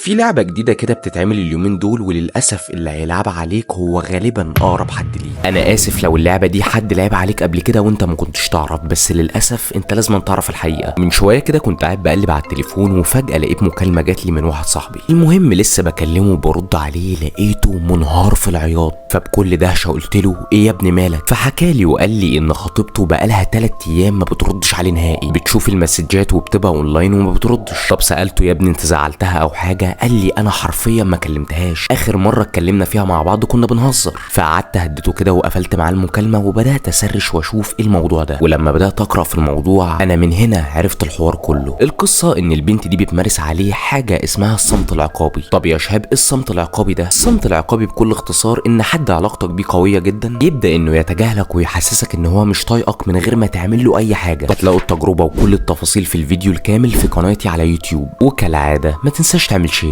في لعبة جديدة كده بتتعمل اليومين دول، وللأسف اللي هيلعبها عليك هو غالبا أقرب حد ليك. أنا آسف لو اللعبة دي حد لعب عليك قبل كده وأنت ما كنتش تعرف، بس للأسف أنت لازم تعرف الحقيقة. من شوية كده كنت قاعد بقلب على التليفون وفجأة لقيت مكالمة جات لي من واحد صاحبي. المهم لسه بكلمه وبرد عليه لقيته منهار في العياط، فبكل دهشة قلت له إيه يا ابني مالك؟ فحكالي وقال لي إن خطيبته بقالها 3 أيام ما بتردش عليه نهائي، بتشوف المسجات وبتبقى أونلاين وما بتردش. طب سألته يا ابني أنت زعلتها أو حاجة؟ قال لي انا حرفيا ما كلمتهاش، اخر مرة اتكلمنا فيها مع بعض كنا بنهزر. فقعدت هديته كده وقفلت معاه المكالمة وبدات اسرش واشوف ايه الموضوع ده. ولما بدات اقرا في الموضوع انا من هنا عرفت الحوار كله. القصة ان البنت دي بتمارس عليه حاجة اسمها الصمت العقابي. طب يا شهاب ايه الصمت العقابي ده؟ الصمت العقابي بكل اختصار ان حد علاقتك بيه قوية جدا يبدا انه يتجاهلك ويحسسك ان هو مش طايقك من غير ما تعمل له اي حاجة. هتلاقوا التجربة وكل التفاصيل في الفيديو الكامل في قناتي على يوتيوب. وكالعادة ما تنساش تعمل share